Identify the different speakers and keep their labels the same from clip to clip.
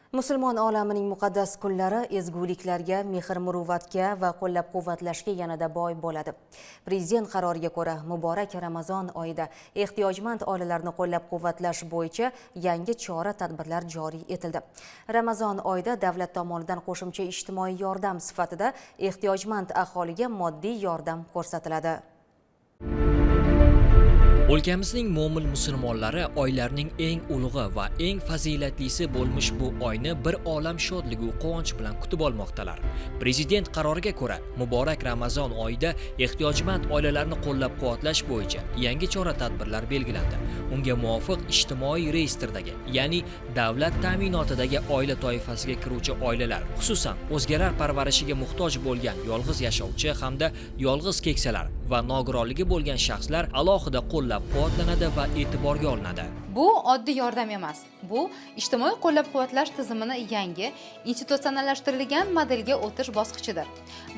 Speaker 1: Musulmon olamining muqaddas kunlari ezguliklarga, mehr-muruvvatga va qo'llab-quvvatlashga yanada boy bo'ladi. Prezident qaroriga ko'ra, muborak Ramazon oyida ehtiyojmand oilalarni qo'llab-quvvatlash bo'yicha yangi chora-tadbirlar joriy etildi. Ramazon oyida davlat tomonidan qo'shimcha ijtimoiy yordam sifatida ehtiyojmand aholiga moddiy yordam ko'rsatiladi.
Speaker 2: O'lkamizning mo'min musulmonlari oylarning eng ulug'i va eng fazilatlisi bo'lmish bu oyni bir olam shodligu quvonch bilan kutib olmoqdalar. Prezident qaroriga ko'ra, muborak Ramazon oyida ehtiyojmand oilalarni qo'llab-quvvatlash bo'yicha yangi chora-tadbirlar belgilandi. Unga muvofiq ijtimoiy reyestrdagi, ya'ni davlat ta'minotidagi oila toifasiga kiruvchi oilalar, xususan, o'zgalar parvarishiga muhtoj bo'lgan yolg'iz yashovchi hamda yolg'iz keksalar va nogironligi bo'lgan shaxslar alohida qo'llab-quvvatlanadi va e'tiborga olinadi.
Speaker 3: Bu oddiy yordam emas. Bu ijtimoiy qo'llab-quvvatlash tizimini yangi institutsionallashtirilgan modelga o'tish bosqichidir.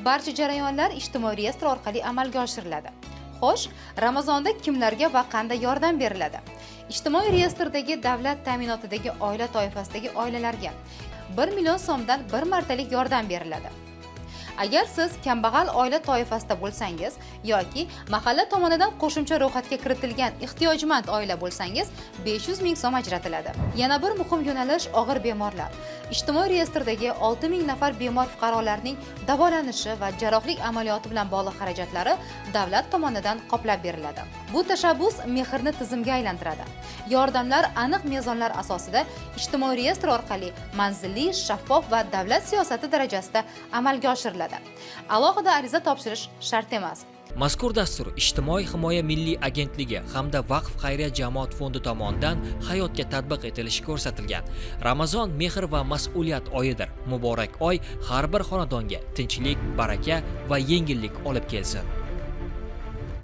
Speaker 3: Barcha jarayonlar ijtimoiy reyestr orqali amalga oshiriladi. Xo'sh, Ramazonda kimlarga va qanday yordam beriladi? Ijtimoiy reyestrdagi davlat ta'minotidagi oila toifasidagi oilalarga 1 million so'mdan bir martalik yordam beriladi. Agar siz kambag'al oila toifasida bo'lsangiz yoki mahalla tomonidan qo'shimcha ro'yxatga kiritilgan ehtiyojmand oila bo'lsangiz, 500 ming so'm ajratiladi. Yana bir muhim yo'nalish og'ir bemorlar. Ijtimoiy reyestrdagi 6 ming nafar bemor fuqarolarning davolanishi va jarrohlik amaliyoti bilan bog'liq xarajatlari davlat tomonidan qoplab beriladi. Bu tashabbus mehrni tizimga aylantiradi. Yordamlar aniq mezonlar asosida ijtimoiy reyestr orqali manzilli, shaffof va davlat siyosati darajasida amalga oshiriladi. Alohida ariza topshirish shart emas.
Speaker 2: Mazkur dastur Ijtimoiy himoya milliy agentligi hamda Vaqf xayriya jamoat fondi tomonidan hayotga tatbiq etilishi ko'rsatilgan. Ramazon mehr va mas'uliyat oyidir. Muborak oy har bir xonadonga tinchlik, baraka va yengillik olib kelsin.